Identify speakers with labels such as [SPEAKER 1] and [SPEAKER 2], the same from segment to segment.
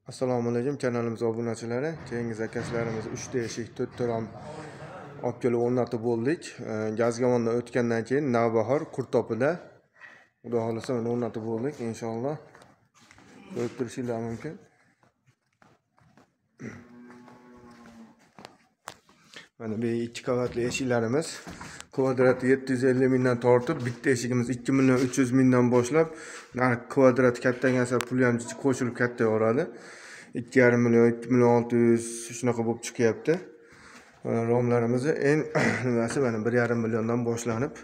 [SPEAKER 1] Assalomu alaykum kanalimiz obunachilari. Keyingi zakazlarimiz 3 ta eshik, 4 ta rom olib kelib o'rnatib bo'ldik. Gazgamondan o'tgandan keyin Navbahor Qurtopida Xudo xolasa uni o'rnatib bo'ldik inshaalloh. Ko'rib turishinglar mumkin. Mana bu 2 qavatli eshiklarimiz kvadrati 750 mingdan tortib, bitta eshigimiz 2 million 300 mingdan boshlab, narx kvadrat kattagan sari puli ham qo'shilib kattayaveradi. 2,5 million, 2 million 600 shunaqa bo'lib chiqyapti. Mana romlarimizni eng nimasi mana 1,5 milliondan boshlanib,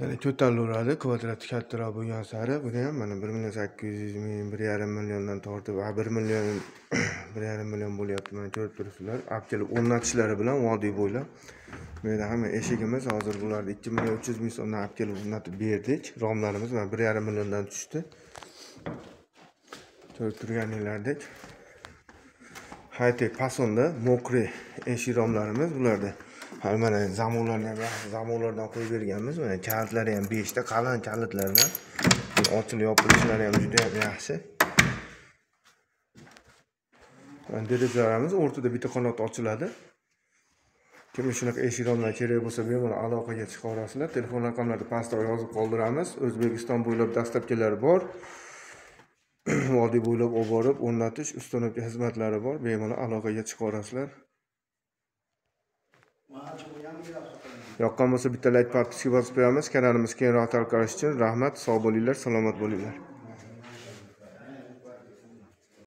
[SPEAKER 1] ya'ni ko'tarilaveradi kvadrati kattaroq bo'lgan sari. Buni ham mana 1 million 800 ming, 1,5 milliondan tortib, 1 million, 1,5 million bo'lyapti. Mana ko'rib turibsizlar. Olib kelib o'rnatishlari bilan vodiy bo'ylab. Bu yerda hamma eshigimiz hozir bularni 2 million 300 ming so'mdan olib kelib o'rnatib berdik. Romlarimiz mana 1,5 milliondan tushdi. Ko'rib turganinglardek. High-tech pasonda mokri eshik romlarimiz bularda. Hali mana zamonlarni ham yaxshi zamonlardan qo'yib berganmiz. Mana kalitlari ham 5 ta qalin kalitlardan. Ochilib yopilishlari ham juda ham yaxshi. Mana derazalarimiz o'rtada bitta qanot ochiladi. Kimga shunaqa eshik romlar kerak bo'lsa, bemalol aloqaga chiqa olasizlar. Telefon raqamlarini pastda yozib qoldiramiz. O'zbekiston bo'ylab dastavkalar bor. Vodiy bo'ylab olib borib o'rnatish, ustonovka xizmatlari bor. Bemalol aloqaga chiqa olasizlar. Yoqqan bo'lsa bitta like, podpiska bosib qo'yamiz. Kanalimiz kengroq tarqalishi uchun rahmat. Sog' bo'linglar, salomat bo'linglar.